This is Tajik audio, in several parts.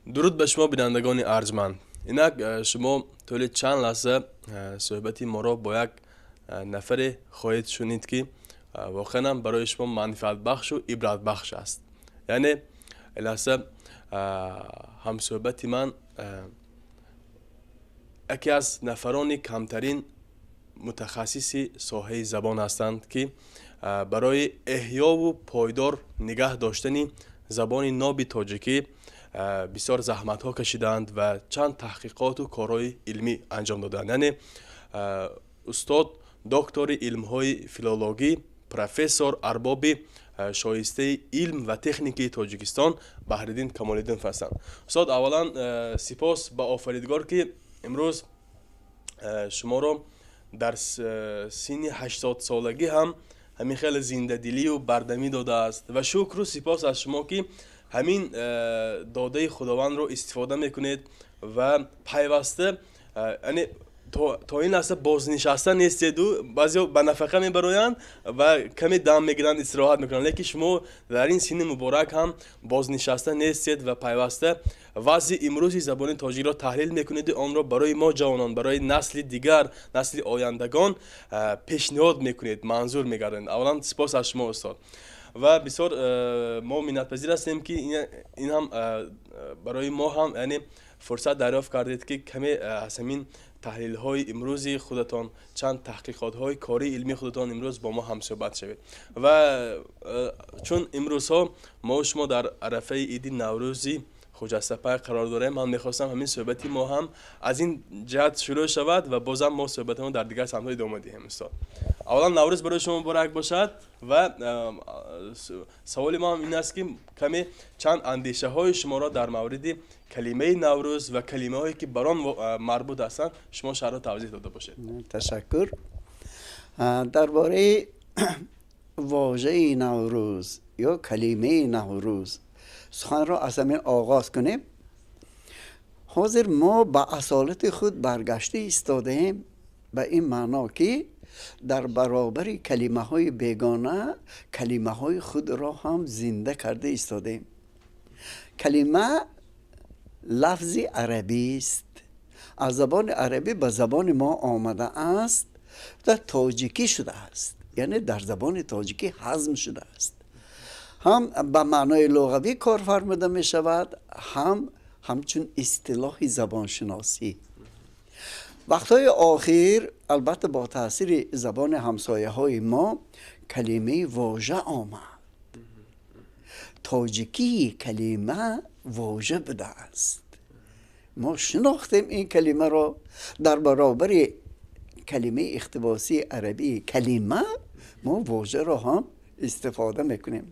Дуруд ба шумо, бинандагони арҷманд. Инак шумо тӯли чанд лаҳза суҳбати моро бо як нафаре хоҳед шунид, ки воқеан ҳам барои шумо манфиатбахшу ибратбахш аст. Яъне ин лаҳза ҳамсӯҳбати ман яке аз нафарони камтарин мутахассиси соҳаи забон ҳастанд, ки барои эҳёву пойдор нигаҳ доштани забони ноби тоҷикӣ бисёр заҳматҳо кашидаанд ва чанд таҳқиқоту корҳои илмӣ анҷом додаанд. Яъне устод, доктори илмҳои филологӣ, профессор, арбоби шоистаи илм ва техникии Тоҷикистон Баҳриддин Камолиддинов ҳастанд. Устод, аввалан, сипос ба Офаридгор, ки имрӯз шуморо дар синни 80-солагӣ ҳам ҳамин хеле зиндадилию бардамӣ додааст ва шукру сипос аз шумо, ки ҳамин додаи Худовандро истифода мекунед ва пайваста, яъне то ин лаҳза бознишаста нестеду. Баъзеҳо ба нафақа мебароянд ва каме дам мегиранд, истироҳат мекунанд, лекин шумо дар ин синни муборак ҳам бознишаста нестед ва пайваста вазъи имрӯзи забони тоҷикро таҳлил мекунеду онро барои мо ҷавонон, барои насли дигар, насли ояндагон пешниҳод мекунед, манзур мегардонед. Аввалан, сипос аз шумо, устод, ва бисёр мо миннатпазир ҳастем, ки ин ҳам барои мо ҳам, яъне, фурсат дарёфт кардед, ки каме аз ҳамин таҳлилҳои имрӯзи худатон, чанд таҳқиқотҳои кории илмии худатон имрӯз бо мо ҳамсӯҳбат шавед. Ва чун имрӯзҳо мо шумо дар арафаи иди Наврӯзи хуҷастапай қарор дорем, ман мехостам ҳамин суҳбати мо ҳам аз ин ҷиҳат шурӯъ шавад ва бозам мо суҳбатамон дар дигар самтҳо идома диҳем. Устод, аввалан, Наврӯз барои шумо муборак бошад ва саволи мо ҳам ин аст, ки каме чанд андешаҳои шуморо дар мавриди калимаи Наврӯз ва калимаҳое, ки бар он марбут ҳастанд, шумо шарҳу тавзеҳ дода бошед. Ташаккур. Дар бораи вожаи Наврӯз ё калимаи Наврӯз суханро аз ҳамин оғоз кунем. Ҳозир мо ба асолати худ баргашта истодаем, ба ин маъно, ки дар баробари калимаҳои бегона калимаҳои худро ҳам зинда карда истодаем. Калима лафзи арабист, аз забони арабӣ ба забони мо омадааст ва тоҷикӣ шудааст, яъне дар забони тоҷикӣ ҳазм шудааст. Ҳам ба маънои луғавӣ кор фармуда мешавад, ҳам ҳамчун истилоҳи забоншиносӣ. Вақтҳои охир, албатта, бо таъсири забони ҳамсояҳои мо калимаи вожа омад. Тоҷикии калима вожа будааст. Мо шинохтем ин калимаро. Дар баробари калимаи иқтибосии арабии калима мо вожаро ҳам истифода мекунем.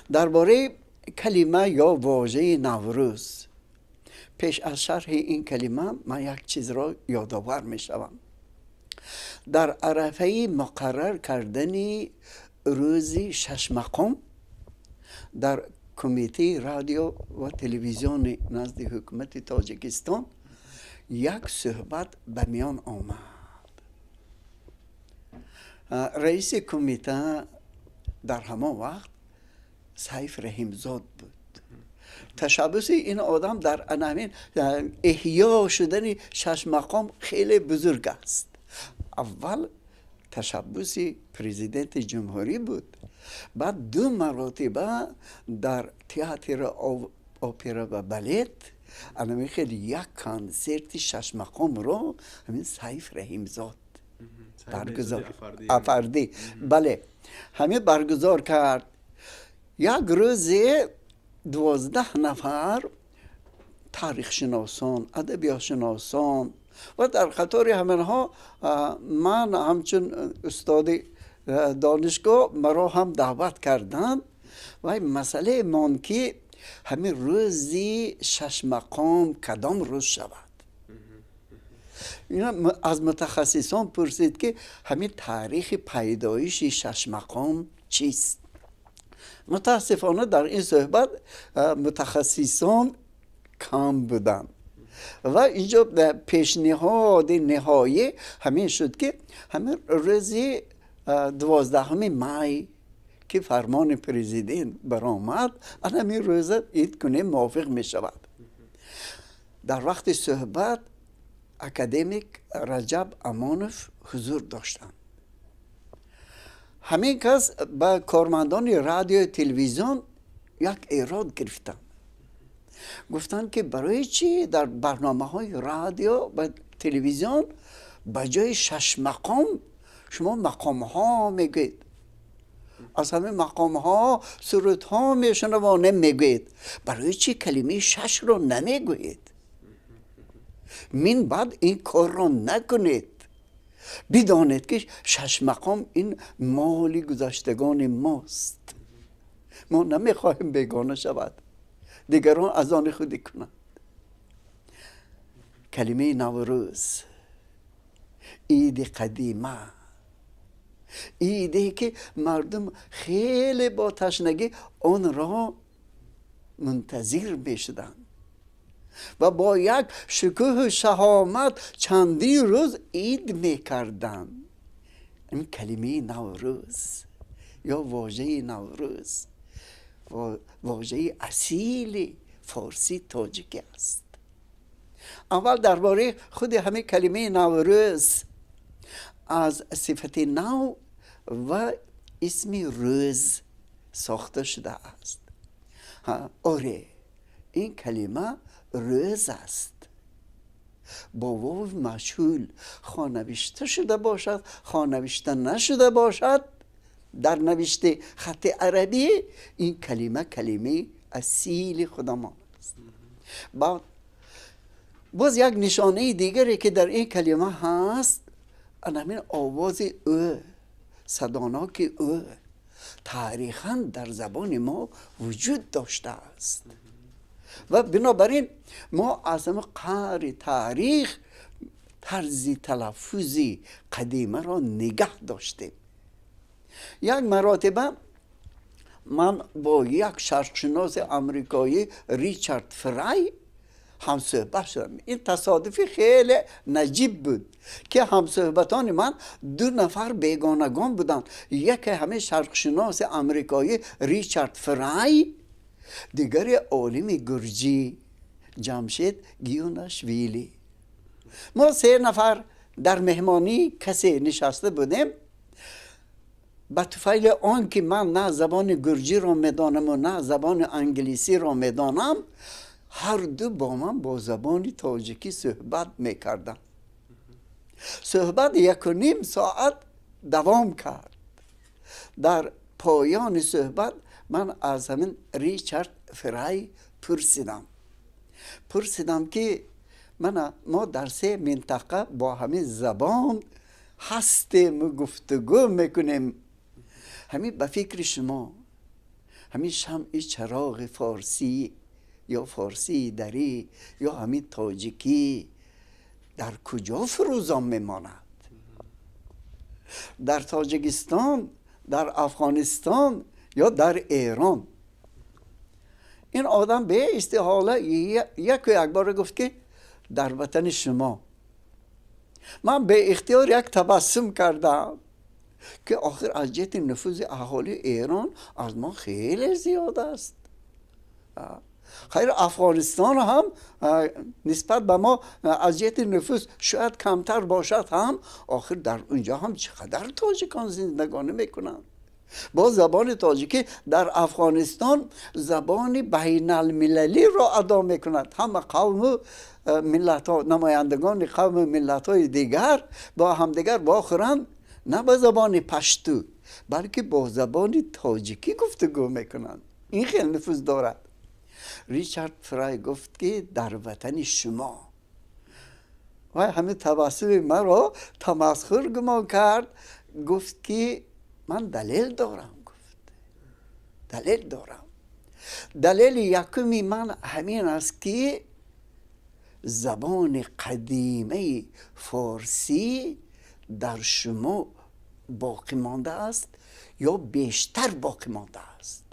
Дар бораи калима ё вожаи Наврӯз, пеш аз шарҳи ин калима ман як чизро ёдовар мешавам. Дар арафаи муқаррар кардани рӯзи шашмақом дар Кумитаи радио ва телевизиони назди ҳукумати Тоҷикистон як суҳбат ба миён омад. Раиси кумита дар ҳамон вақт Сайф Раҳимзод буд. Ташаббуси ин одам дар ҳамин эҳё шудани шашмақом хеле бузург аст. Аввал ташаббуси президенти ҷумҳурӣ буд, баъд ду маротиба дар Театри опера ва балет анами хеле як консерти шашмақомро ҳамин Сайф Раҳимзод баргузор, афардӣ, бале, ҳамин баргузор кард. Як рӯзе 12 нафар таърихшиносон, адабиётшиносон ва дар қатори ҳаминҳо ман ҳамчун устоди донишгоҳ маро ҳам даъват карданд ва масъалае монд, ки ҳамин рӯзи шашмақом кадом рӯз шавад. Аз мутахассисон пурсид, ки ҳамин таърихи пайдоиши шашмақом чист. Мутаассифона, дар ин суҳбат мутахассисон кам буданд ва инҷо пешниҳоди ниҳоӣ ҳамин шуд, ки ҳамин рӯзи 12 май, ки фармони президент баромад, ана ҳамин рӯза ид кунем, мувофиқ мешавад. Дар вақти суҳбат академик Раҷаб Амонов ҳузур доштанд. Ҳамин кас ба кормандони радиою телевизион як эрод гирифтанд. Гуфтанд, ки барои чӣ дар барномаҳои радио ва телевизион ба ҷои шашмақом шумо мақомҳо мегӯед, аз ҳамин мақомҳо сурудҳо мешунавонем мегӯед, барои чӣ калимаи шашро намегӯед? Мин баъд ин корро накунед. Бидонед, ки шашмақом ин моли гузаштагони мост. Мо намехоҳем бегона шавад, дигарон аз они худӣ кунанд. Калимаи Наврӯз, иди қадима, иде ки мардум хеле бо ташнагӣ онро мунтазир мешуданд ва бо як шукӯҳу шаҳомат чандин рӯз ид мекарданд. Ин калимаи Наврӯз ё вожаи Наврӯз вожаи асили форсӣ тоҷикӣ аст. Аввал дар бораи худи ҳамин калимаи Наврӯз аз сифати нав ва исми рӯз сохта шудааст. Оре, ин калима рӯз аст. Бо вови маҷҳул хоҳ навишта шуда бошад, хоҳ навишта нашуда бошад, дар навишти хати арабӣ ин калима калимаи асили худамон аст. Боз як нишонаи дигаре, ки дар ин калима ҳаст, ҳамин овози ӯ, садоноки ӯ таърихан дар забони мо вуҷуд доштааст ва бинобар ин мо аз ҳамин қаъри таърих тарзи талаффузи қадимаро нигаҳ доштем. Як маротиба ман бо як шарқшиноси амрикоӣ Ричард Фрай ҳамсӯҳбат шудам. Ин тасодуфи хеле наҷиб буд, ки ҳамсӯҳбатони ман ду нафар бегонагон буданд. Яке ҳамин шарқшиноси амрикоӣ Ричард Фрай, дигаре олими гурҷӣ Ҷамшед Гиюнашвили. Мо се нафар дар меҳмонии касе нишаста будем. Ба туфайли он ки ман на забони гурҷиро медонаму на забони англисиро медонам, ҳар ду бо ман бо забони тоҷикӣ суҳбат мекарданд. Суҳбат 1.5 соат давом кард. Дар поёни суҳбат ман аз ҳамин Ричард Фрай пурсидам, ки мана мо дар се минтақа бо ҳамин забон ҳастему гуфтугӯ мекунем. Ҳамин ба фикри шумо ҳамин шамъи чароғи форсӣ ё форсии дарӣ ё ҳамин тоҷикӣ дар куҷо фурӯзон мемонад? Дар Тоҷикистон, дар Афғонистон ё дар Эрон? Ин одам беистиҳола яку якбора гуфт, ки дар ватани шумо. Ман беихтиёр як табассум кардам, ки охир аз ҷиҳати нуфузи аҳолии Эрон аз мо хеле зиёд аст. Хайр, Афғонистон ҳам нисбат ба мо аз ҷиҳати нуфуз шояд камтар бошад ҳам, охир дар унҷо ҳам чӣ қадар тоҷикон зиндагонӣ мекунанд. Бо забони тоҷикӣ дар Афғонистон забони байналмилалиро адо мекунад. Ҳама қавму миллатҳо, намояндагони қавму миллатҳои дигар бо ҳамдигар вохӯранд, на ба забони пашту, балки бо забони тоҷикӣ гуфтугӯ мекунанд. Ин хел нуфуз дорад. Ричард Фрай гуфт, ки дар ватани шумо. Вай ҳамин табассуми маро тамасхур гумон кард. Гуфт, ки ман далел дорам. Гуфт, далел дорам. Далели якуми ман ҳамин аст, ки забони қадимаи форсӣ дар шумо боқӣ мондааст ё бештар боқӣ мондааст.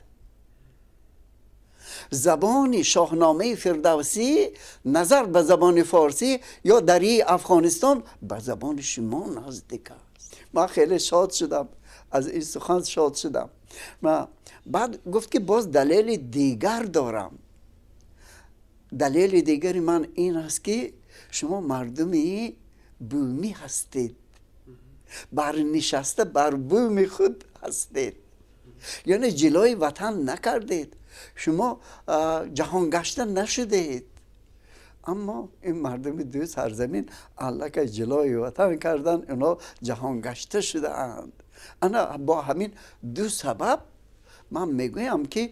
Забони Шоҳномаи Фирдавсӣ назар ба забони форсӣ ё дарии Афғонистон ба забони шумо наздик аст. Ман хеле шод шудам, аз ин сухан шод шудам. Баъд гуфт, ки боз далели дигар дорам. Далели дигари ман ин аст, ки шумо мардуми бумӣ ҳастед, барнишаста бар буми худ ҳастед, яъне ҷилои ватан накардед, шумо ҷаҳонгашта нашудед. Аммо ин мардуми ду сарзамин аллакай ҷилои ватан кардан, инҳо ҷаҳонгашта шудаанд. Ана бо ҳамин ду сабаб ман мегӯям, ки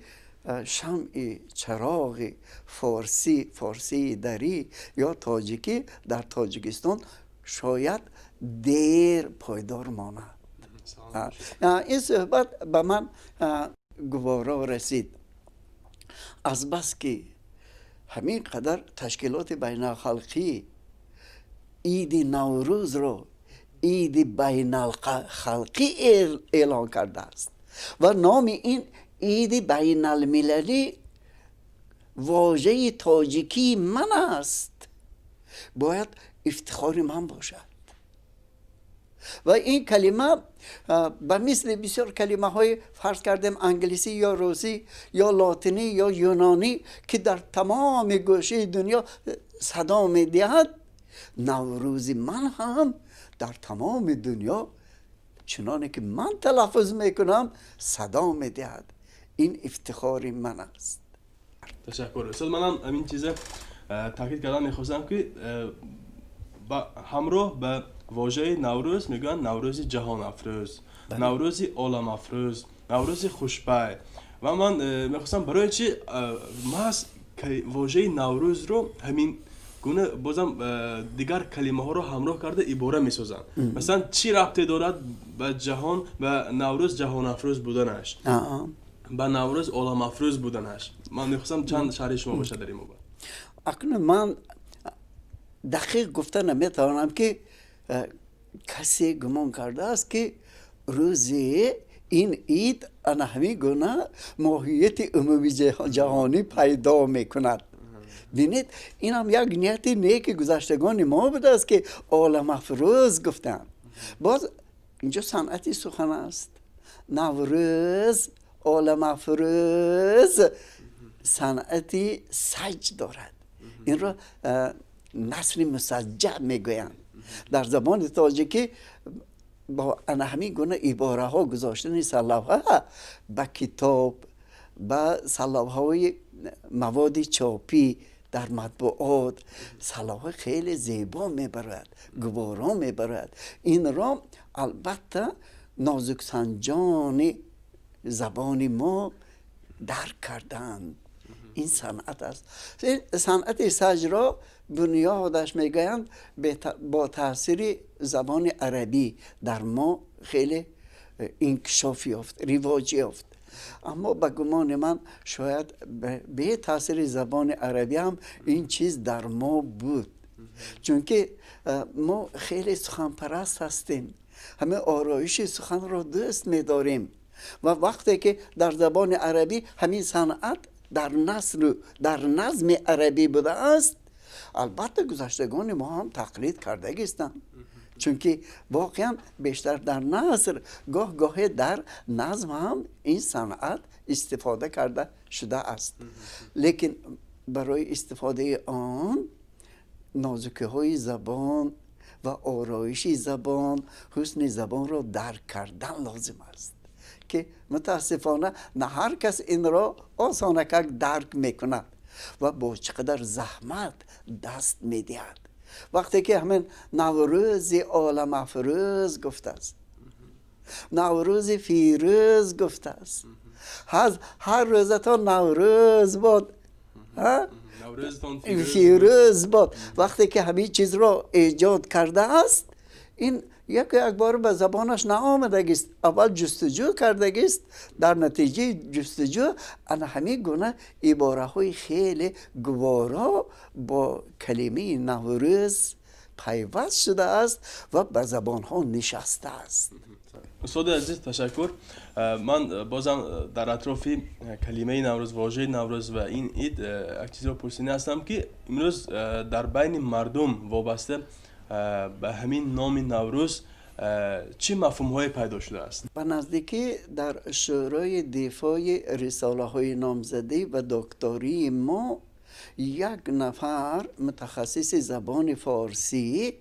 шамъи чароғи форсӣ, форсии дарӣ ё тоҷикӣ дар Тоҷикистон шояд дер пойдор монад. Ин суҳбат ба ман гуворо расид, азбаски ҳамин қадар ташкилоти байналхалқӣ иди Наврӯзро иди байналхалқӣ эълон кардааст ва номи ин иди байналмилалӣ вожаи тоҷикии ман аст, бояд ифтихори ман бошад. Ва ин калима ба мисли бисёр калимаҳои, фарз кардем, англисӣ ё русӣ ё лотинӣ ё юнонӣ, ки дар тамоми гӯшаи дунё садо медиҳад, Наврӯзи ман ҳам дар тамоми дунё, чуноне ки ман талаффуз мекунам, садо медиҳад. Ин ифтихори ман аст. Ташаккур, устод. Манам ҳамин чиза таъкид кардан мехостам, ки ҳамроҳ ба вожаи Наврӯз мегӯянд Наврӯзи ҷаҳонафрӯз, Наврӯзи оламафрӯз, Наврӯзи хушпай. Ва ман мехостам, барои чи маҳз вожаи Наврӯзро ҳамин гуна бозам дигар калимаҳоро ҳамроҳ карда ибора месозанд? Масалан, чӣ рабте дорад ба ҷаҳон, ба Наврӯз ҷаҳонафрӯз буданаш, ба Наврӯз оламафрӯз буданаш? Ман мехостам чанд шарҳи шумо бошад дар ин мобайн. Акнун ман дақиқ гуфта наметавонам, ки касе гумон кардааст, ки рӯзи ин ид ана ҳамин гуна моҳияти умумии ҷаҳонӣ пайдо мекунад. Бинед, инам як нияти неки гузаштагони мо будааст, ки оламафрӯз гуфтанд. Боз инҷо санъати сухан аст. Наврӯз, оламафрӯз санъати саҷ дорад. Инро насри мусаҷҷаъ мегӯянд. Дар забони тоҷикӣ бо ана ҳамин гуна ибораҳо гузоштани сарлавҳа ба китоб, ба сарлавҳаҳои маводи чопӣ дар матбуот, сарлавҳа хеле зебо мебарояд, гуворо мебарояд. Инро албатта нозуксанҷони забони мо дарк карданд. Ин санъат аст. Санъати саҷро бунёдаш, мегӯянд, бо таъсири забони арабӣ дар мо хеле инкишоф ёфт, ривоҷ ёфт. Аммо ба гумони ман, шояд бе таъсири забони арабӣ ҳам ин чиз дар мо буд, чунки мо хеле суханпараст ҳастем, ҳамин ороиши суханро дӯст медорем. Ва вақте ки дар забони арабӣ ҳамин санъат дар насру дар назми арабӣ будааст, албатта гузаштагони мо ҳам тақлид кардагистанд, чунки воқеан бештар дар наср, гоҳ гоҳе дар назм ҳам ин санъат истифода карда шудааст. Лекин барои истифодаи он нозукиҳои забон ва ороиши забон, ҳусни забонро дарк кардан лозим аст, ки мутаассифона на ҳар кас инро осонакак дарк мекунад ва бо чӣ қадар заҳмат даст медиҳад. Вақте ки ҳамин Наврӯзи оламафрӯз гуфтааст, Наврӯзи фирӯз гуфтааст, ҳар рӯзатон Наврӯз бод, фирӯз бод. Вақте ки ҳамин чизро эҷод кардааст, ин яку якбора ба забонаш наомадагист, аввал ҷустуҷӯ кардагист. Дар натиҷаи ҷустуҷӯ ана ҳамин гуна ибораҳои хеле гуворо бо калимаи Наврӯз пайваст шудааст ва ба забонҳо нишастааст. Устоди азиз, ташаккур. Ман бозам дар атрофи калимаи Наврӯз, вожаи Наврӯз ва ин ид як чизро пурсидани ҳастам, ки имрӯз дар байни мардум вобаста ба ҳамин номи Наврӯз чӣ мафҳумҳое пайдо шудааст? Ба наздикӣ дар Шӯрои дифои рисолаҳои номзадӣ ва доктории мо Як нафар мутахассиси забони форсӣ,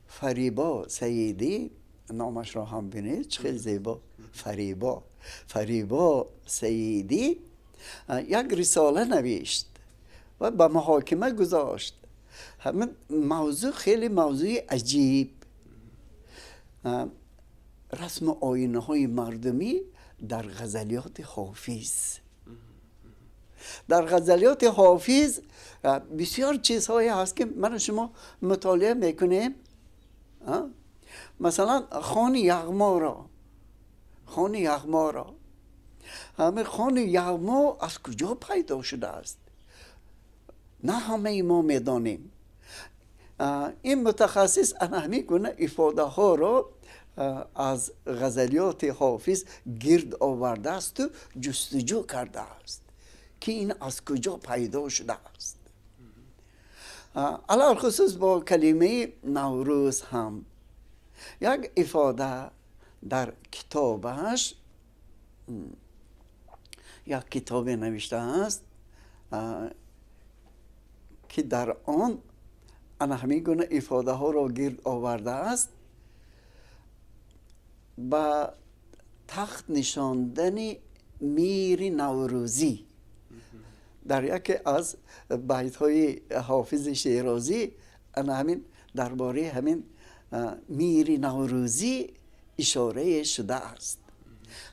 Фарибо Саидӣ, номашро ҳам бинед, чӣ хеле зебо, Фарибо Саидӣ, як рисола навишт ва ба муҳокима гузошт. Ҳамин мавзӯъ хеле мавзӯи аҷиб, расму оинаҳои мардумӣ дар ғазалиёти Ҳофиз. Дар ғазалиёти Ҳофиз бисёр чизҳое ҳаст, ки ману шумо мутолиа мекунем. Масалан, хони Яғморо, хони Яғморо, ҳамин хони Яғмо аз куҷо пайдо шудааст, на ҳамаи мо медонем. Ин мутахассис ана ҳамин гуна ифодаҳоро аз ғазалиёти Ҳофиз гирд овардаасту ҷустуҷӯ кардааст, ки ин аз куҷо пайдо шудааст. Алалхусус бо калимаи Наврӯз ҳам як ифода дар китобаш, як китобе навиштааст, ки дар он ана ҳамин гуна ифодаҳоро гирд овардааст. Ба тахт нишондани мири Наврӯзӣ дар яке аз байтҳои Ҳофизи Шерозӣ ана ҳамин дар бораи ҳамин мири Наврӯзӣ ишорае шудааст.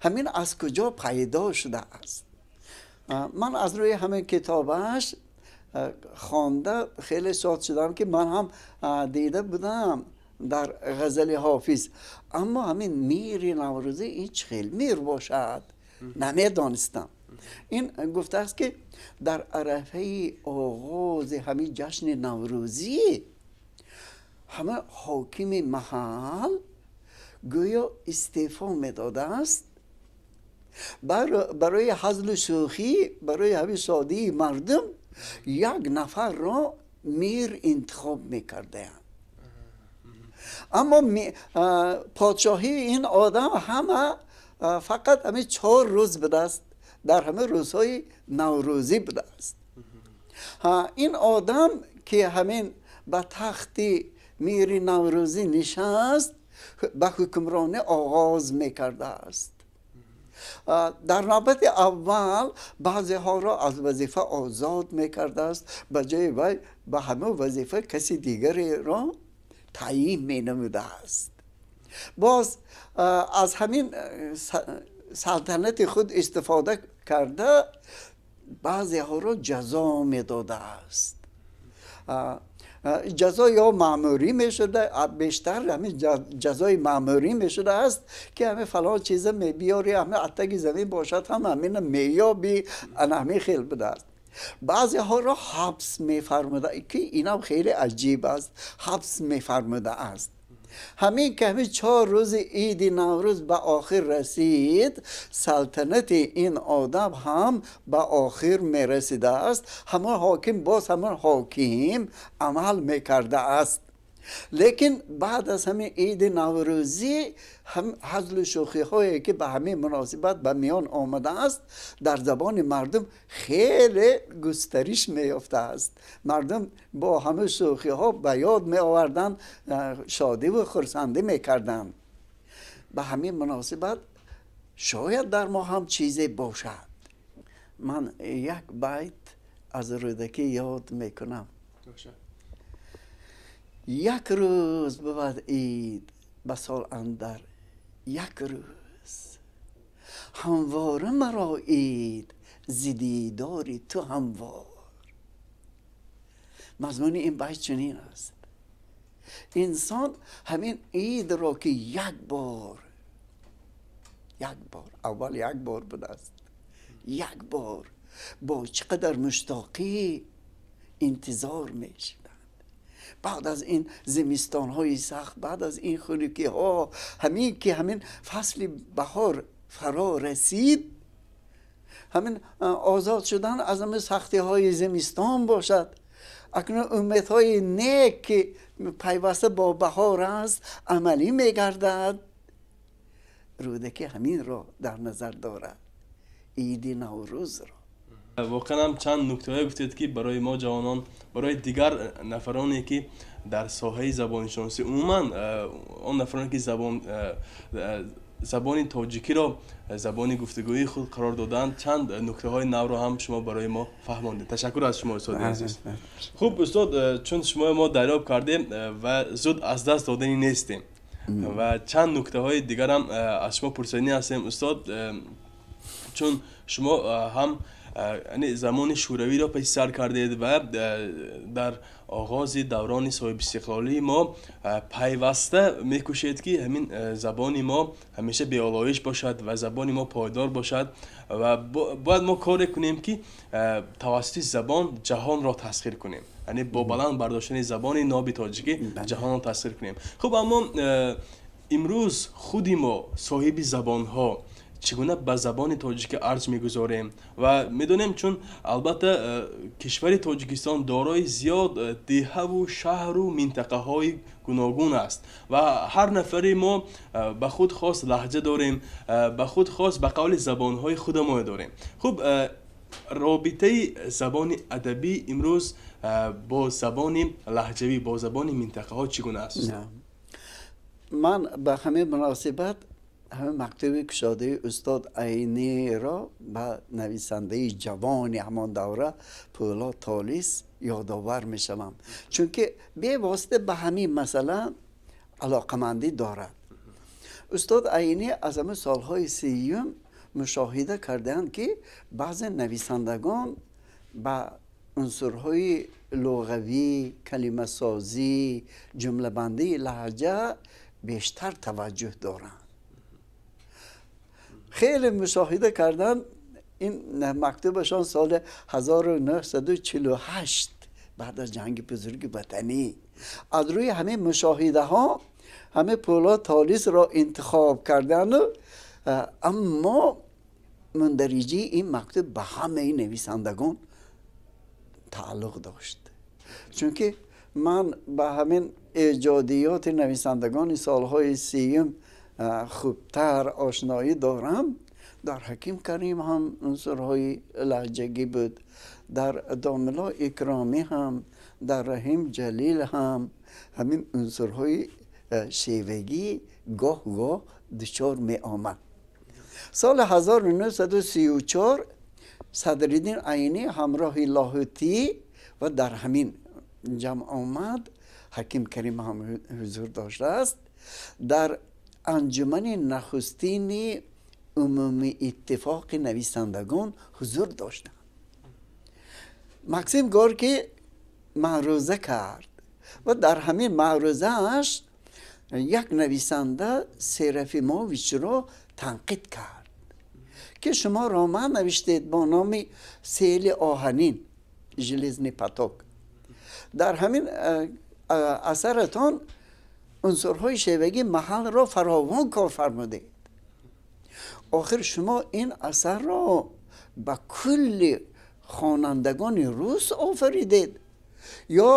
Ҳамин аз куҷо пайдо шудааст? Ман аз рӯи ҳамин китобаш хонда хеле шод шудам, ки ман ҳам дида будам дар ғазали Ҳофиз, аммо ҳамин мири Наврӯзӣ ин чӣ хел мир бошад, намедонистам. Ин гуфтааст, ки дар арафаи оғози ҳамин ҷашни Наврӯзӣ ҳама ҳокими маҳал гӯё истеъфо медодааст. Барои ҳазлу шӯхӣ, барои ҳамин шодии мардум як нафарро мир интихоб мекардаанд, аммо подшоҳии ин одам ҳама фақат ҳамин 4 рӯз будааст, дар ҳамин рӯзҳои Наврӯзӣ будааст. Ин одам, ки ҳамин ба тахти мири Наврӯзӣ нишаст, ба ҳукмронӣ оғоз мекардааст. Дар навбати аввал баъзеҳоро аз вазифа озод мекардааст, ба ҷои вай ба ҳамон вазифа каси дигареро таъйин менамудааст. Боз аз ҳамин салтанати худ истифода карда, баъзеҳоро ҷазо медодааст. Ҷазо ё маъмурӣ мешуда, бештар ҳамин ҷазои маъмурӣ мешудааст, ки ҳамин фалон чиза мебиёри, ҳамин аз таги замин бошад ҳам ҳамина меёбӣ, ана ҳамин хел будааст. Баъзеҳоро ҳабс мефармуда, ки инам хеле аҷиб аст, ҳабс мефармудааст. Ҳамин ки ҳамин 4 рӯзи иди Наврӯз ба охир расид, салтанати ин одам ҳам ба охир мерасидааст. Ҳамон ҳоким боз ҳамон ҳоким амал мекардааст. Лекин баъд аз ҳамин иди Наврӯзӣ ҳазлу шӯхиҳое, ки ба ҳамин муносибат ба миён омадааст, дар забони мардум хеле густариш меёфтааст. Мардум бо ҳамин шӯхиҳо ба ёд меоварданд, шодиву хурсандӣ мекарданд. Ба ҳамин муносибат шояд дар мо ҳам чизе бошад. Ман як байт аз Рӯдакӣ ёд мекунам: «Як рӯз бувад ид ба сол андар як рӯз, ҳамвора маро ид зи дидори ту ҳамвор». Мазмуни ин байт чунин аст: инсон ҳамин идро, ки як бор, як бор, аввал як бор будааст, як бор бо чӣ қадар муштоқӣ интизор мешуданд. Баъд аз ин зимистонҳои сахт, баъд аз ин хунукиҳо, ҳамин ки ҳамин фасли баҳор фаро расид, ҳамин озод шудан аз ҳамин сахтиҳои зимистон бошад, акнун умедҳои нек, ки пайваста бо баҳор аст, амалӣ мегардад. Рӯдакӣ ҳаминро дар назар дорад, иди Наврӯзро. Воқеан ҳам чанд нуктаҳое гуфтед, ки барои мо ҷавонон, барои дигар нафароне, ки дар соҳаи забоншиносӣ, умуман он нафароне, ки забони тоҷикиро забони гуфтугӯии худ қарор додаанд, чанд нуктаҳои навро ҳам шумо барои мо фаҳмондед. Ташаккур аз шумо, устоди азиз. Хуб, устод, чун шумо мо дарёб кардем ва зуд аз даст додани нестем ва чанд нуктаҳои дигарам аз шумо пурсиданӣ ҳастем, устод, чун шумо ҳам яъне замони шӯравиро пеши сар кардед ва дар оғози даврони соҳибистиқлолии мо пайваста мекӯшед, ки ҳамин забони мо ҳамеша беолоиш бошад ва забони мо пойдор бошад ва бояд мо коре кунем, ки тавассути забон ҷаҳонро тасхир кунем, яъне бо баланд бардоштани забони ноби тоҷикӣ ҷаҳонро тасхир кунем. Хуб, аммо имрӯз худи мо, соҳиби забонҳо, чӣ гуна ба забони тоҷикӣ арҷ мегузорем? Ва медонем, чун албатта кишвари Тоҷикистон дорои зиёд деҳаву шаҳру минтақаҳои гуногун аст ва ҳар нафари мо ба худ хос лаҳҷа дорем, ба худ хос, ба қавли, забонҳои худамон дорем. Хуб, робитаи забони адабӣ имрӯз бо забони лаҳҷавӣ, бо забони минтақаҳо чӣ гуна аст? Ман ба ҳамин муносибат ҳамин мактуби кушодаи устод Айниро ба нависандаи ҷавони ҳамон давра Пӯлод Толис ёдовар мешавам, чунки бевосита ба ҳамин масъала алоқамандӣ дорад. Устод Айнӣ аз ҳамин солҳои 30-юм мушоҳида кардаанд, ки баъзе нависандагон ба унсурҳои луғавӣ, калимасозӣ, ҷумлабандии лаҳҷа бештар таваҷҷӯҳ доранд. Хеле мушоҳида карданд. Ин мактубашон соли 1948, баъд аз ҷанги бузурги ватанӣ, аз рӯи ҳамин мушоҳидаҳо ҳамин Пӯлод Толисро интихоб кардану, аммо мундариҷаи ин мактуб ба ҳамаи нависандагон тааллуқ дошт, чунки ман ба ҳамин эҷодиёти нависандагони солҳои 30-юм хубтар ошноӣ дорам. Дар Ҳаким Карим ҳам унсурҳои лаҳҷагӣ буд, дар Домулло Икромӣ ҳам, дар Раҳим Ҷалил ҳам ҳамин унсурҳои шевагӣ гоҳ гоҳ дучор меомад. Соли 1934 Садриддин Айнӣ ҳамроҳи Лоҳутӣ ва дар ҳамин ҷамъ омад Ҳаким Карим ҳам ҳузур доштааст, дар анҷумани нахустини умумии иттифоқи нависандагон ҳузур доштанд. Максим Горький маъруза кард ва дар ҳамин маърузааш як нависанда Серафимовичро танқид кард, ки шумо роман навиштед бо номи «Сели оҳанин», «Железный поток». Дар ҳамин асаратон унсурҳои шевагии маҳалро фаровон кор фармудед. Охир шумо ин асарро ба кулли хонандагони рус офаридед ё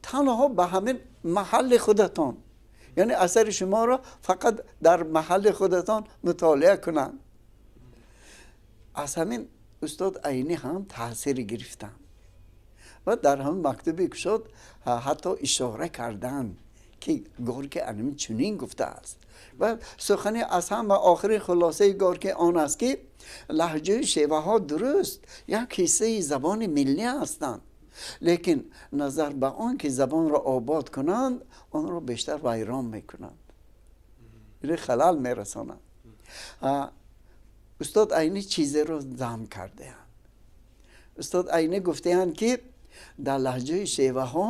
танҳо ба ҳамин маҳалли худатон, яъне асари шуморо фақат дар маҳалли худатон мутолиа кунанд? Аз ҳамин устод Айнӣ ҳам таъсир гирифтанд ва дар ҳамин мактуби кушод ҳатто ишора карданд, ки Горький анамин чунин гуфтааст. Ва сухани аз ҳама охирин хулосаи Горький он аст, ки лаҳҷаи шеваҳо дуруст як ҳиссаи забони миллӣ ҳастанд, лекин назар ба он ки забонро обод кунанд, онро бештар вайрон мекунанд или халал мерасонанд. Устод Айнӣ чизеро зам кардаанд. Устод Айнӣ гуфтаанд, ки дар лаҳҷаи шеваҳо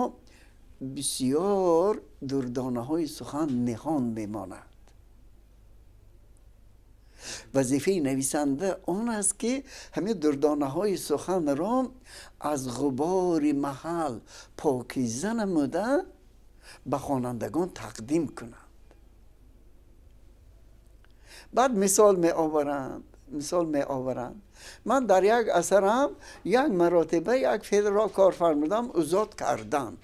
бисёр дурдонаҳои сухан ниҳон мемонад. Вазифаи нависанда он аст, ки ҳамин дурдонаҳои суханро аз ғубори маҳал покиза намуда, ба хонандагон тақдим кунанд. Баъд мисол меоваранд: ман дар як асарам як маротиба як феълро кор фармудам, узод кардан,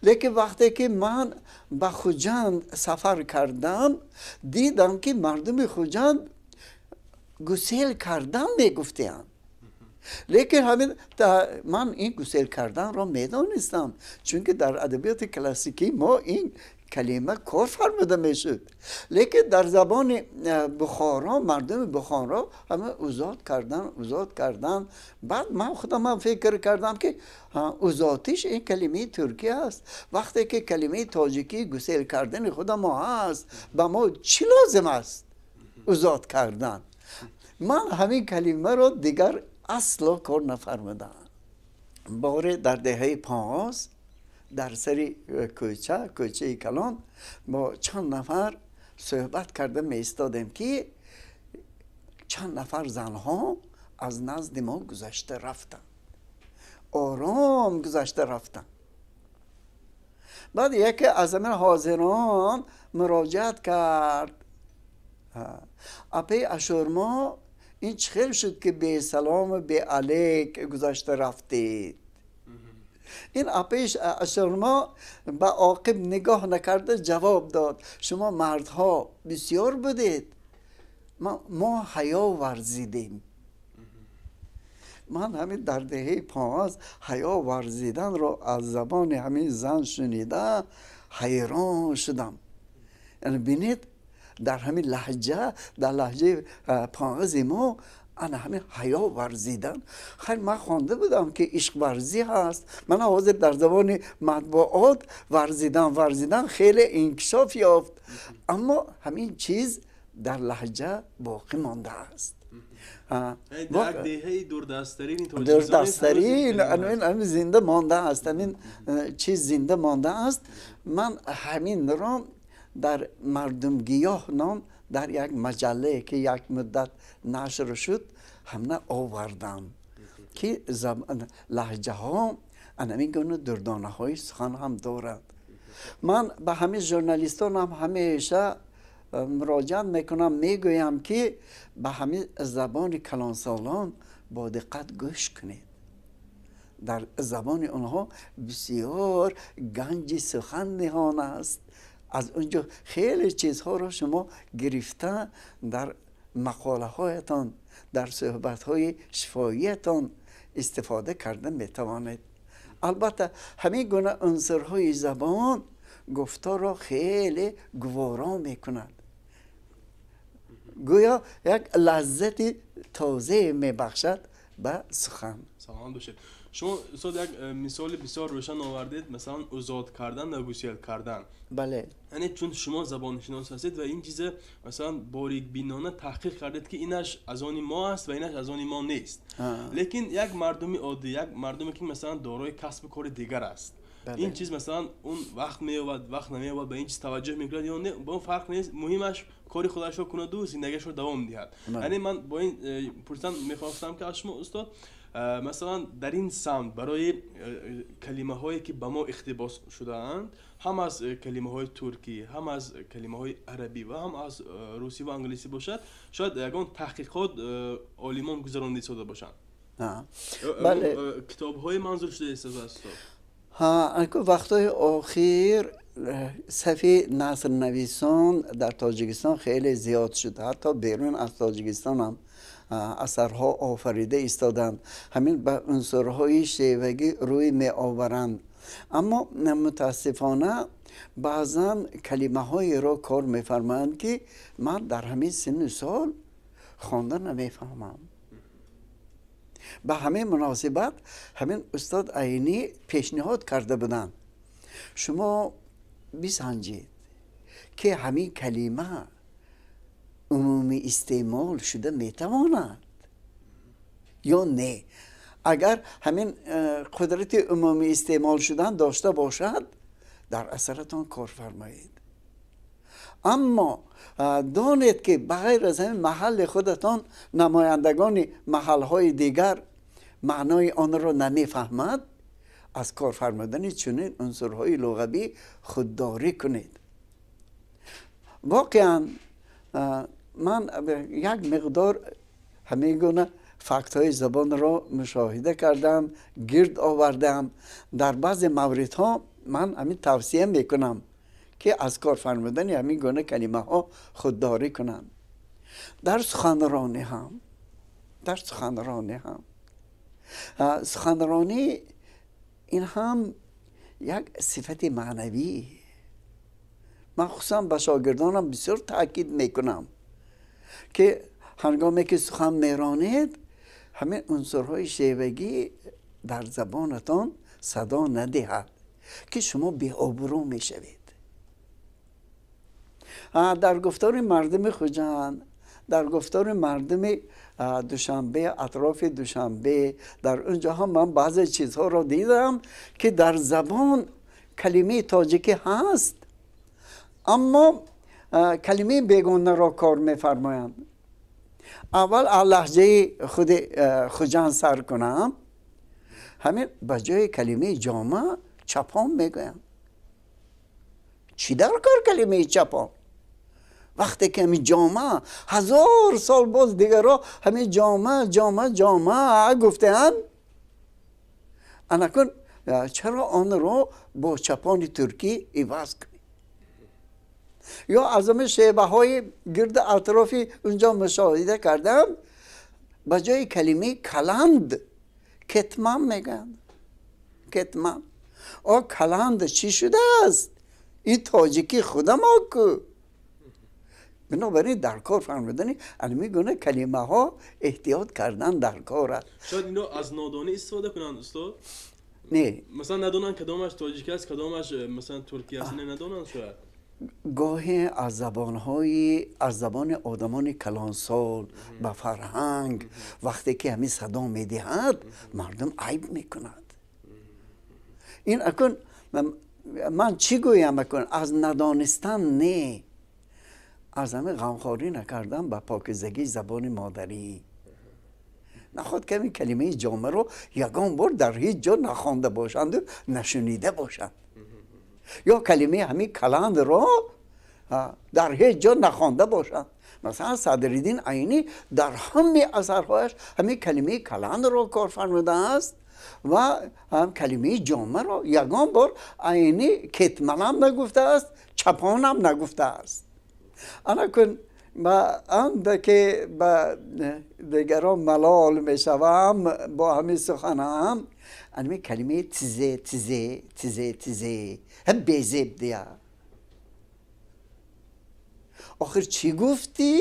лекин вақте ки ман ба Хуҷанд сафар кардам, дидам, ки мардуми Хуҷанд гусел кардан мегуфтиянд. Лекин ҳамин ман ин гусел карданро медонистам, чунки дар адабиёти классикии мо ин калима кор фармуда мешуд. Лекин дар забони Бухоро, мардуми Бухоро ҳама узод кардан, узод кардан. Баъд ман худам фикр кардам, ки узотиш ин калимаи туркӣ аст. Вақте ки калимаи тоҷикӣ гусел кардани худа мо ҳаст, ба мо чӣ лозим аст узод кардан? Ман ҳамин калимаро дигар асло кор нафармудам. Боре дар деҳаи Панғоз, дар сари кӯча, кӯчаи калон, бо чанд нафар суҳбат карда меистодем, ки чанд нафар занҳо аз назди мо гузашта рафтанд, ором гузашта рафтанд. Баъд яке аз ҳамин ҳозирон муроҷиат кард: «Апаи Ашурмо, ин чӣ хел шуд, ки бесалому беалейк гузашта рафтед?» Ин апаи Ашурмо ба оқиб нигоҳ накарда ҷавоб дод: «Шумо мардҳо бисёр будед, мо ҳаё варзидем». Ман ҳамин дар деҳаи Панғаз ҳаё варзиданро аз забони ҳамин зан шунида ҳайрон шудам. Яъне бинед, дар ҳамин лаҳҷа, дар лаҳҷаи Панғази мо ана ҳамин ҳаё варзидан. Хайр, ман хонда будам, ки ишқварзӣ ҳаст. Мана ҳозир дар забони матбуот варзидан, варзидан хеле инкишоф ёфт, аммо ҳамин чиз дар лаҳҷа боқӣ мондааст. Дурдасттарин ҳамин зинда мондааст, ҳамин чиз зинда мондааст. Ман ҳаминро дар «Мардумгиёҳ» ном дар як маҷаллае, ки як муддат нашр шуд, ҳамна овардам, ки лаҳҷаҳо анамин гуна дурдонаҳои сухан ҳам дорад. Ман ба ҳамин журналистонам ҳамеша муроҷиат мекунам, мегӯям, ки ба ҳамин забони калонсолон бо диққат гӯш кунед. Дар забони онҳо бисёр ганҷи сухан ниҳон аст. Аз он ҷо хеле чизҳоро шумо гирифта, дар мақолаҳоятон, дар суҳбатҳои шифоиятон истифода карда метавонед. Албатта, ҳамин гуна унсурҳои забон гуфторро хеле гуворо мекунад, гӯё як лаззати тозае мебахшад ба сухан. Саломат бошед. Шумо, устод, як мисоли бисёр рӯшан овардед, масалан, узод кардан ва гусел кардан. Бале. Яъне чун шумо забоншинос ҳастед ва ин чиза, масалан, борикбинона таҳқиқ кардед, ки инаш аз они мо аст ва инаш аз они мо нест, лекин як мардуми оддӣ, як мардуме, ки, масалан, дорои касбу кори дигар аст, ин чиз, масалан, он вақт меёбад, вақт намеёбад, ба ин чиз таваҷҷӯҳ мекунад ё не, ба он фарқ нест, муҳимаш кори худашро кунаду зиндагиашро давом диҳад. Яъне ман бо ин пурсан мехостам, ки аз шумо, устод, масалан, дар ин самт барои калимаҳое, ки ба мо иқтибос шудаанд, ҳам аз калимаҳои туркӣ, ҳам аз калимаҳои арабӣ ва ҳам аз русӣ ва англисӣ бошад, шояд ягон таҳқиқот олимон гузаронда истода бошанд, китобҳои манзур шуда истодааст, устод? Вақтҳои охир сафи насрнависон дар Тоҷикистон хеле зиёд шуд. Ҳатто берун аз Тоҷикистон ҳам асарҳо офарида истоданд, ҳамин ба унсурҳои шевагӣ рӯй меоваранд. Аммо мутаассифона баъзан калимаҳоеро кор мефармоянд, ки ман дар ҳамин синну сол хонда намефаҳмам. Ба ҳамин муносибат ҳамин устод Айнӣ пешниҳод карда буданд: шумо бисанҷед, ки ҳамин калима умумӣ истеъмол шуда метавонад ё не. Агар ҳамин қудрати умумӣ истеъмол шудан дошта бошад, дар асаратон кор фармоед, аммо донед, ки ба ғайр аз ҳамин маҳалли худатон намояндагони маҳалҳои дигар маънои онро намефаҳмад, аз кор фармудани чунин унсурҳои луғавӣ худдорӣ кунед. Воқеан, ман як миқдор ҳамин гуна фактҳои забонро мушоҳида кардам, гирд овардам. Дар баъзе мавридҳо ман ҳамин тавсия мекунам, ки аз кор фармудани ҳамин гуна калимаҳо худдорӣ кунанд. Дар суханронӣ ҳам Суханронӣ ин ҳам як сифати маънавӣ. Ман хусусан ба шогирдонам бисёр таъкид мекунам, ки ҳангоме ки сухан меронед, ҳамин унсурҳои шевагӣ дар забонатон садо надиҳад, ки шумо беобрӯ мешавед. Дар гуфтори мардуми Хуҷанд, дар гуфтори мардуми Душанбе, атрофи Душанбе, дар он ҷо ҳам ман баъзе чизҳоро дидам, ки дар забон калимаи тоҷикӣ ҳаст, аммо калимаи бегонаро кор мефармоянд. Аввал аз лаҳҷаи худи Хуҷанд сар кунам. Ҳамин ба ҷои калимаи ҷома чапон мегӯянд. Чӣ дар кор калимаи чапон, вақте ки ҳамин ҷома 1000 сол боз дигарро ҳамин ҷома, ҷома, ҷома гуфтаанд? Анакун чаро онро бо чапони туркӣ иваз кунем? Ё аз ҳамин шеваҳои гирду атрофи унҷо мушоҳида кардам, ба ҷои калимаи каланд кетман мегӯянд. Кетман. О, каланд чӣ шудааст? Ин тоҷикӣ худамо ку. Бинобар ин дар кор фармудани ҳамин гуна калимаҳо эҳтиёт кардан дар кор аст. Шояд инро аз нодонӣ истифода кунанд, устод? Не. Масалан, надонанд, кадомаш тоҷик аст, кадомаш масалан туркӣ аст, надонанд шояд. Гоҳе аз забонҳои, аз забони одамони калонсол, ба фарҳанг, вақте ки ҳамин садо медиҳад, мардум айб мекунад. Ин акун ман чӣ гӯям? Акун аз надонистан не, аз ҳамин ғамхорӣ накардан ба покизагии забони модарӣ. Наход ки ҳамин калимаи ҷомаро ягон бор дар ҳеҷ ҷо нахонда бошанду нашунида бошанд, ё калимаи ҳамин каландро дар ҳеҷ ҷо нахонда бошанд. Масалан, Садриддин Айнӣ дар ҳамаи асарҳояш ҳамин калимаи каландро кор фармудааст ва ҳам калимаи ҷомаро ягон бор Айнӣ кетманам нагуфтааст, чапонам нагуфтааст. Ана кун ба андаке ба дигарон малол мешавам бо ҳамин суханам. Ҳамин калимаи тизе, тизе, тизе, тизе ҳам безеб дия. Охир чӣ гуфтӣ?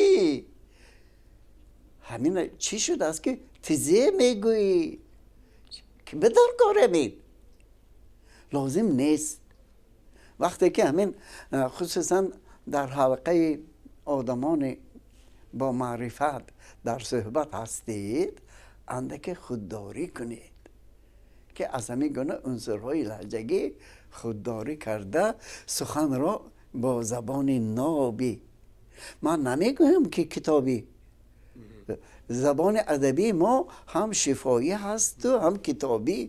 Ҳамин чӣ шудааст, ки тизе мегӯӣ? Ки ба дар кор ҳамин лозим нест. Вақте ки ҳамин, хусусан дар ҳалқаи одамони бо маърифат дар суҳбат ҳастед, андаке худдорӣ кунед, ки аз ҳамин гуна унсурҳои лаҳҷагӣ худдорӣ карда, суханро бо забони нобӣ. Ман намегӯям, ки китобӣ. Забони адабии мо ҳам шифоӣ ҳасту ҳам китобӣ.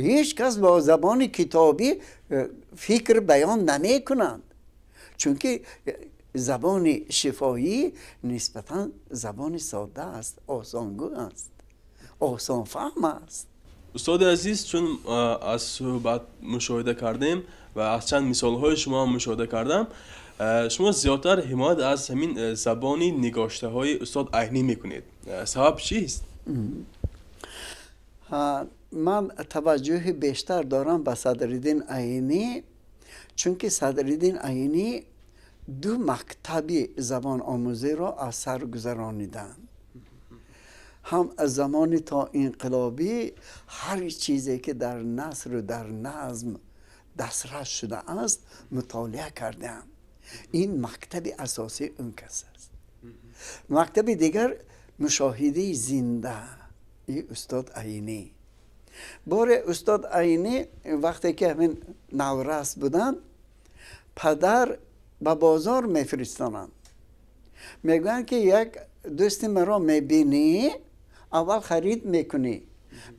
Ҳеҷ кас бо забони китобӣ фикр баён намекунанд, чунки забони шифоӣ нисбатан забони сода аст, осонгӯ аст, осонфаҳм аст. Устоди азиз, чун аз суҳбат мушоҳида кардем ва аз чанд мисолҳои шумо ҳам мушоҳида кардам, шумо зиёдтар ҳимоят аз ҳамин забони нигоштаҳои устод Айнӣ мекунед. Сабаб чист? Ман таваҷҷӯҳи бештар дорам ба Садриддин Айнӣ, чунки Садриддин Айнӣ ду мактаби забономӯзиро аз сар гузарониданд. Ҳам аз замони то инқилобӣ ҳар чизе ки дар насру дар назм дастрас шудааст, мутолиа кардаам. Ин мактаби асосии он кас аст. Мактаби дигар мушоҳидаи зинда и устод Айнӣ. Боре устод Айнӣ, вақте ки ҳамин наврас буданд, падар ба бозор мефиристонанд. Мегӯянд, ки як дӯсти маро мебинӣ, аввал харид мекунӣ,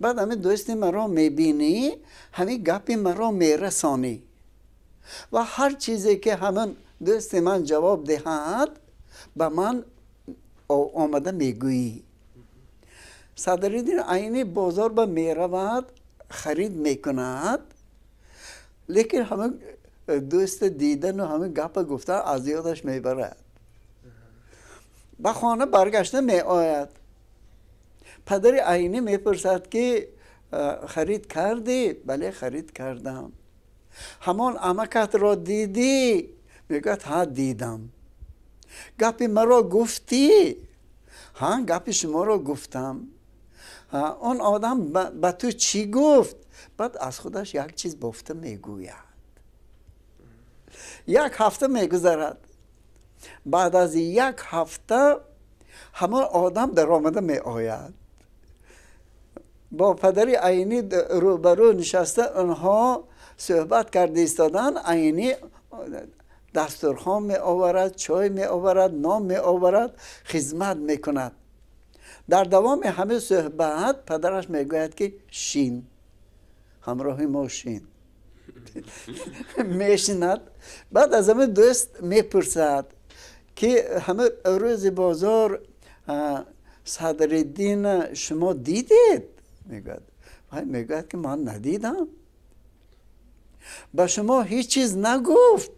баъд ҳамин дӯсти маро мебинӣ, ҳамин гапи маро мерасонӣ ва ҳар чизе ки ҳамин дӯсти ман ҷавоб диҳад, ба ман омада мегӯӣ. Садриддин Айнӣ бозор ба меравад, харид мекунад, лекин ҳамин дӯста дидану ҳамин гапа гуфтан аз ёдаш мебарад. Ба хона баргашта меояд. Падари Айнӣ мепурсад, ки харид кардӣ? Бале, харид кардам. Ҳамон амакатро дидӣ? Мегӯяд: ҳа, дидам. Гапи маро гуфтӣ? Ҳа, гапи шуморо гуфтам. Он одам ба ту чӣ гуфт? Баъд аз худаш як чиз бофта мегӯяд. Як ҳафта мегузарад. Баъд аз як ҳафта ҳамон одам даромада меояд, бо падари Айнӣ рӯбарӯ нишаста, онҳо суҳбат карда истоданд. Айнӣ дастурхон меоварад, чой меоварад, нон меоварад, хизмат мекунад. Дар давоми ҳамин суҳбат падараш мегӯяд, ки шин, ҳамроҳи мо шин. Мешинад. Баъд аз ҳамин дӯст мепурсад, ки ҳама рӯзи бозор Садриддин шумо дидед? Мегӯяд. Вай мегӯяд, ки ман надидам. Ба шумо ҳеҷ чиз нагуфт?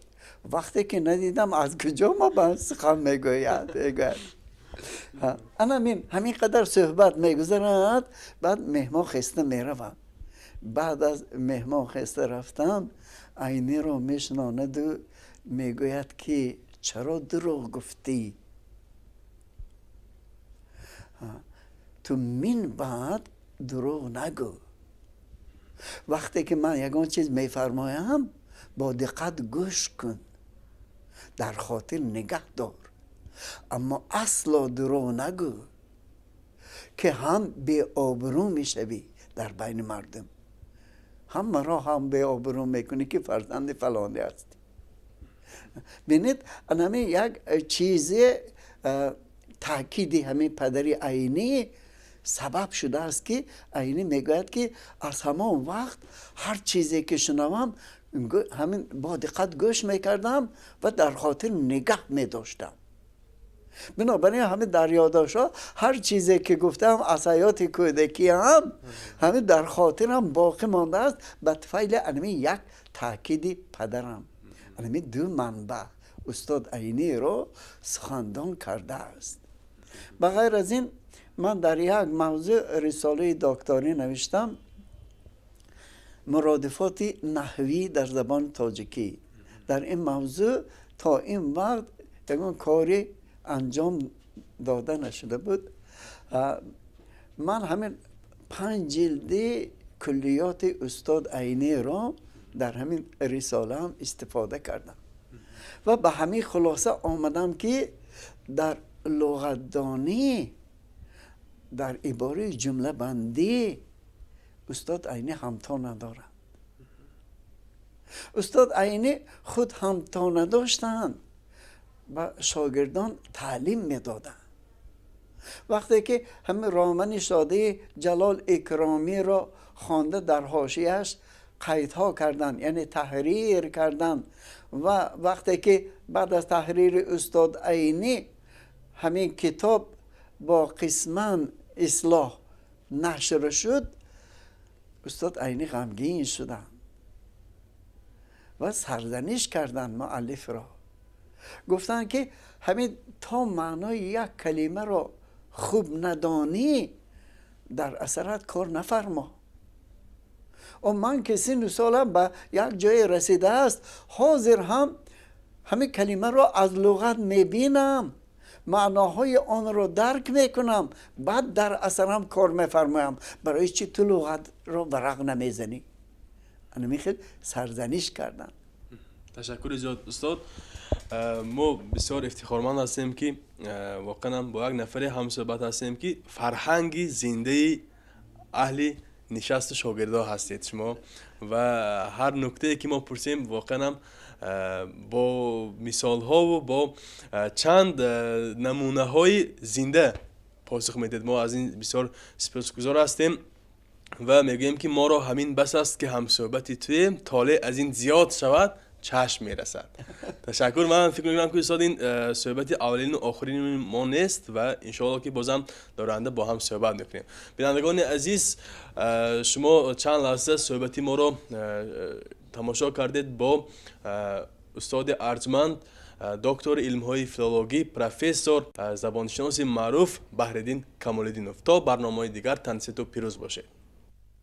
Вақте ки надидам, аз куҷо ма ба сухан мегӯяд? Мегӯяд. Ана ҳамин қадар суҳбат мегузарад. Баъд меҳмон хеста меравад. Баъд аз меҳмон хеста рафтан, Айниро мешинонаду мегӯяд, ки чаро дурӯғ гуфтӣ? Ту мин баъд дурӯғ нагӯ. Вақте ки ман ягон чиз мефармоям, бо диққат гӯш кун, дар хотир нигаҳ дор, аммо асло дурӯғ нагӯ, ки ҳам беобрӯ мешавӣ дар байни мардум, ҳам маро ҳам беобрӯ мекунӣ, ки фарзанди фалонӣ ҳастӣ. Бинед, анами як чизе, таъкиди ҳамин падари Айнӣ сабаб шудааст, ки Айнӣ мегӯяд, ки аз ҳамон вақт ҳар чизе ки шунавам, ҳамин бо диққат гӯш мекардам ва дар хотир нигаҳ медоштам. Бинобар ин ҳамин дар ёддоштҳо ҳар чизе ки гуфтам аз ҳаёти кӯдакиам, ҳамин дар хотирам боқӣ мондааст ба туфайли анами як таъкиди падарам. Анами ду манбаъ устод Айниро сухандон кардааст. Ба ғайр аз ин, ман дар як мавзӯъ рисолаи докторӣ навиштам: муродифоти наҳвӣ дар забони тоҷикӣ. Дар ин мавзӯъ то ин вақт ягон кори анҷом дода нашуда буд. Ман ҳамин 5 ҷилди куллиёти устод Айниро дар ҳамин рисолаам истифода кардам ва ба ҳамин хулоса омадам, ки дар луғатдонӣ, дар ибораи ҷумлабандӣ устод Айнӣ ҳамто надорад. Устод Айнӣ худ ҳамто надоштанд, ба шогирдон таълим медоданд. Вақте ки ҳамин романи содаи Ҷалол Икромиро хонда, дар ҳошияш қайдҳо карданд, яъне таҳрир карданд, ва вақте ки баъд аз таҳрири устод Айнӣ ҳамин китоб бо қисман ислоҳ нашр шуд, устод Айнӣ ғамгин шуданд ва сарзаниш карданд муаллифро. Гуфтанд, ки ҳамин то маънои як калимаро хуб надонӣ, дар асарат кор нафармо. О, ман ки сину солам ба як ҷое расидааст, ҳозир ҳам ҳамин калимаро аз луғат мебинам, маъноҳои онро дарк мекунам, баъд дар асарам кор мефармоям. Барои чӣ ту луғатро варақ намезанӣ? Анами хел сарзаниш карданд. Ташаккури зиёд, устод. Мо бисёр ифтихорманд ҳастем, ки воқеан бо як нафаре ҳамсӯҳбат ҳастем, ки фарҳанги зиндаи аҳли нишасту шогирдо ҳастед шумо, ва ҳар нуктае ки мо пурсем, воқеанам бо мисолҳову бо чанд намунаҳои зинда посух медиҳед. Мо аз ин бисёр сипосгузор ҳастем ва мегӯем, ки моро ҳамин бас аст, ки ҳамсӯҳбати туем, толеъ аз ин зиёд шавад, чашм мерасад. Ташаккур. Ман фикр мекунам, ки устод, ин суҳбати аввалину охирини мо нест ва иншоалло, ки бозам дар оянда бо ҳам суҳбат мекунем. Бинандагони азиз, шумо чанд лаҳза суҳбати моро тамошо кардед бо устоди арҷманд. Доктори илмҳои филологӣ, профессор, забоншиноси маъруф Баҳриддин Камолиддинов. То барномаҳои дигар тансиҳату пирӯз бошед.